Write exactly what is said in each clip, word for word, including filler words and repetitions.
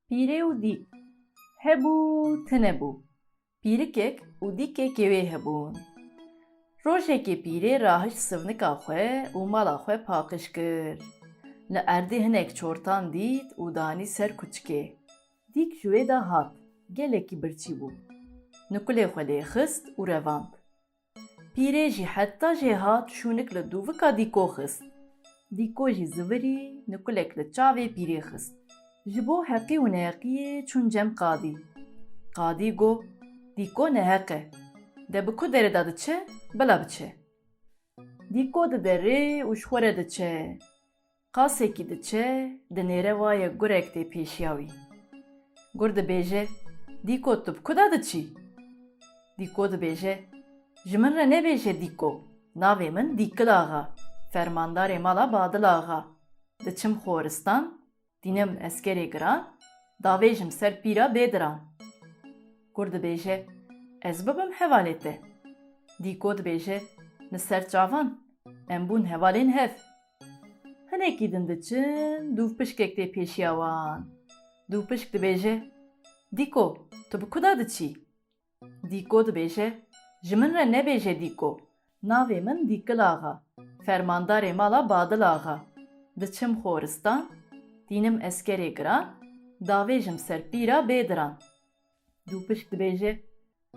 Pîrê û dîk. Hebû, tune bû. Pîrikek û dîkekê wê hebûn. Rojekê pîrê rahişt sivnika xwe û mala xwe paqij kir. Li erdê hinek çortan dît û danî ser kuçikê. Dîk ji wê de hat, gelekî birçî bû. Nikulê xwe lê xist û revand. Pîrê jî heta jê hat şûnik li dûvika Dîko xist. Dîko jî zivirî nikulek li çavê pîrê xist. Ji bo heqî û neheqiyê çûn cem qadî. Qadî got, Dîko neheq e. De bi ku derê de diçe, bila biçe. Dîko dide rê û ji xwe re diçe. Qasekî diçe, dinêre waye gurek tê pêşiya wî. Gur dibêje, Dîko, tu bi ku de diçî? Dîko dibêje, Ji min re nebêje Dîko, navê min Dîkil Axa, fermandarê mala Badil Axa. Diçim xoristan, dînim eskerê giran, davêjim ser pîra bêdiran. Gur dibêje, Ez bibim hevalê te. Dîko dibêje, Li ser çavan, em bûn hevalên hev. Hinekî din diçin, dûvpişkek tê pêşiya wan. Dûvpişk dibêje, Dîko, tu bi ku de diçî? Dîko dibêje, Ji min re nebêje Dîko, navê min Dîkil Axa, fermandarê mala Badil Axa. Diçim xoristan, dînim eskerê giran, davêjim ser pîra bêdiran. Dûvpişk dibêje,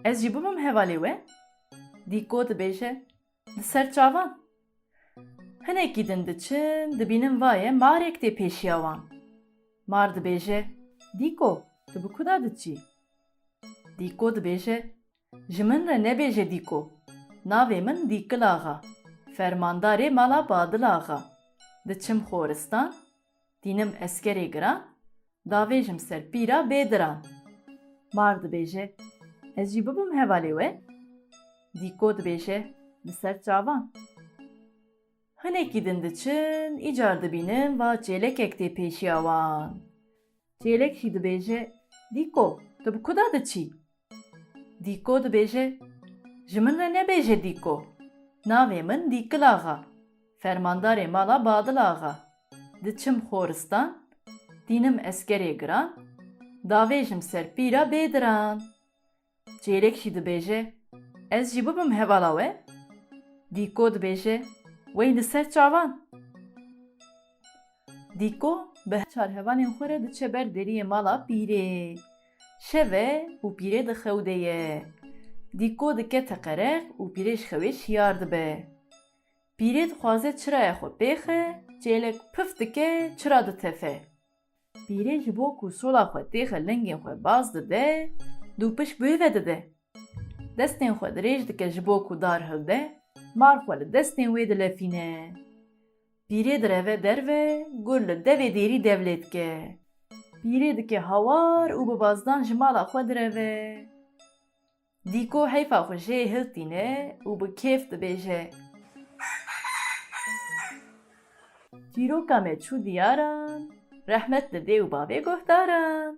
Ez jî bibim hevalê we? Dîko dibêje, Li ser çavan. Hinekî din diçin, dibînin vaye marek tê pêşiya wan. Mar dibêje, Dîko, tu bi ku de diçî? Dîko dibêje, Ji min re nebêje Dîko. Navê min Dîkil Axa. Fermandarê mala Badil Axa. Diçim xoristan, dînim eskerê giran, davêjim ser pîra bêdiran. Mar dibêje, Ez jî bibim hevalê we? Dîko dibêje, Li ser çavan. Hinekî din diçin, îcar dibînin va çêlekek tê pêşiya wan. Çêlek jî dibêje, Dîko, tu bi ku de diçî? Dîko dibêje, Ji min re nebêje Dîko. Navê min Dîkil Axa. Fermandarê mala Badil Axa. Diçim xoristan, dînim eskerê giran, davêjim ser pîra bêdiran. Çêlek jî dibêje, Ez jî bibim hevala we? Dîko dibêje, Wey li ser çavan. Dîko bi çar hevalên xwe re diçe ber deriyê mala pîrê. Şev e û pîrê di xew de ye. Dîko dike teqereq û pîrê ji xewê şiyar dibe. Pîrê dixwaze çiraya xwe pêxe, çêlek pif dike, çira ditefe. Pîrê ji bo ku sola xwe têxe lingên xwe baz dide, dûpişk bi wê ve dide. Destên xwe dirêj dike ji bo ku dar hilde, mar xwe li destên wê dilefîne. Pîrê direve derve, gur li devê dêrî dev lê dike. Pîrê dike hawar û bi bazdan ji mala xwe direve. Dîko heyfa xwe jê hiltîne û bi kêf dibêje, Çîroka me çû diyaran, rehmet li dê û bavê guhdaran.